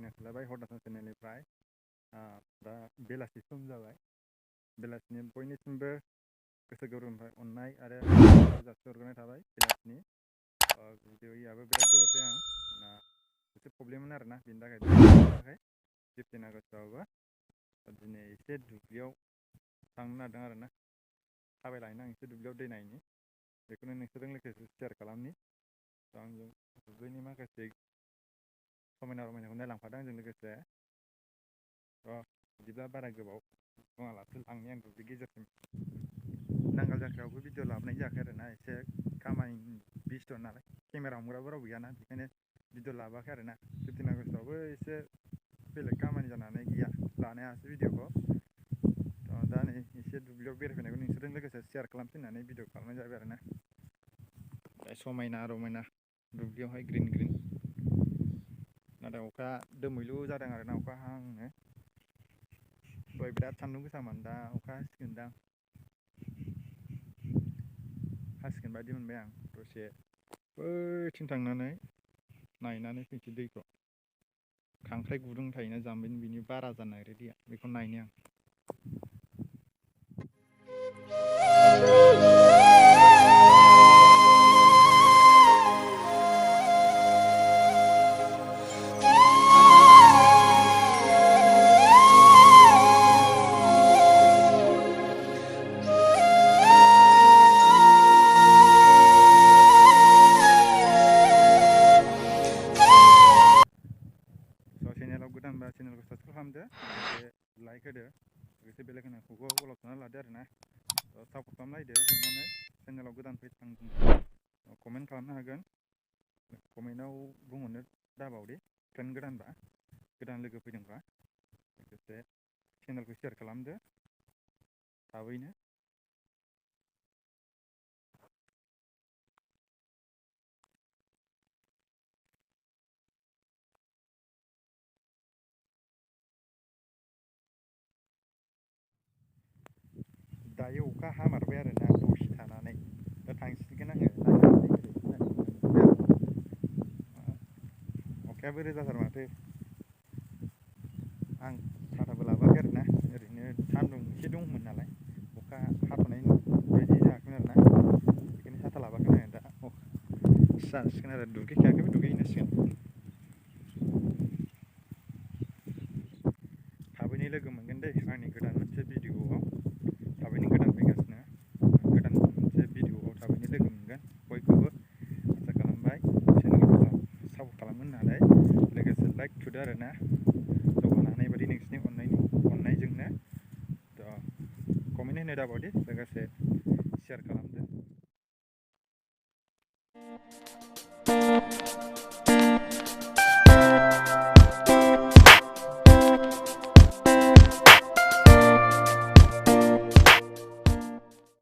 जागायनो सोलाबाय हरदासान चेनेलनिफ्राय दा बेलासि सम जाबाय बेलासिनि बयनिसिमबो गोसो गोरबोनिफ्राय अननाय आरो जासिहरग्रोनाय थाबाय बेलासिनि भिडिअ'आबो बिराद गोबावसै आं एसे प्रब्लेममोन आरोना बेनि थाखाय 15 आगस्टआवबो दिनै एसे दुब्लियाव थांनो नागिरदों आरोना थाबायलांनो आं एसे दुब्लियाव दै नायनि बेखौनो नोंसोरजों लोगोसे शेयार खालामनि आंजों दुब्लिनि माखासे समायना रमायनाखौ नायलांफादों आंजों लोगोसे बिदिब्ला बारा गोबाव बुङालासे थांनि आं दुब्लि गेजेरसिम नांगाल जांख्रायावबो भिडिअ लाबोनाय जायाखै आरोना एसे खामानि बेस्थ' नालाय केमेरा हमग्राबो रावबो गैयाना बेखायनो भिडिअ लाबोआखै आरोना 15 आगस्टआवबो एसे बेलेग खामानि जानानै गैया लानो हायासै भिडिअखौ दा नै एसे दुब्लियाव बेरायफैनायखौ नोंसोरजों लोगोसे शेयार खालामसै होननानै भिडिअ खालामनाय जाबाय आरोना समायना रमायना दुब्लियावहाय ग्रिन ग्रिन नाथाय अखा दोमैलु जादों आरोना अखा हाहांनो दहाय बिराद सान्दुं गोसामोन दा अखा हासिगोनदां हासिगोन बायदि मोनबाय आं दसे बैथिं थांनानै नायनानै फैनोसै दैखौ खांख्राइ गुदुं थायोना जाम्बिनि बिनि बारा जानो नागिरो दैया बेखौ नायनि आं चेनेलाव गोदानबा चेनेलखौ साबसक्राइब खालामदो लोगोसे लाइक होदो लोगोसे बेलेग होनायखौबो अल खालामना लादो आरोना सापर्ट खालामलायदो अननानै चेनेलाव गोदान फैदों कमेन्ट खालामनो हागोन कमेन्टआव बुंहरनो दाबावदे फ्रेन्ड गोदानबा गोदान लोगो फैदोंबा लोगोसे चेनेलखौ शेयार खालामदो थाबैनो दायो अखा हामारबाय आरोना दसे थानानै दा थांसिगोन आङो अखायाबो रोजाथार माथो आं साथाबो लाबोआखै आरोना ओरैनो सान्दुं एसे दंमोन नालाय अखा हाथ'नाय बायदि जायाखैमोन आरोना बेखायनो साथा लाबोआखैमोन आं दा जासिगोन आरो दुगैखायाखैबो दुगैहैनांसिगोन थाबैनो लोगो मोनगोन दे आंनि गोदान मोनसे भिडिअ'आव थाबैनो गोदान फैगासिनो गोदान मोनसे भिडिअ'आव थाबैनो लोगो मोनगोन बयखौबो आसा खालामबाय चेनेलखौ सापर्ट खालामगोन होननानै लोगोसे लाइक थुदो आरोना जौगानो हानाय बायदि नोंसिनि अननायजोंनो कमेन्ट होनो दाबावदे लोगोसे शेयार खालामदो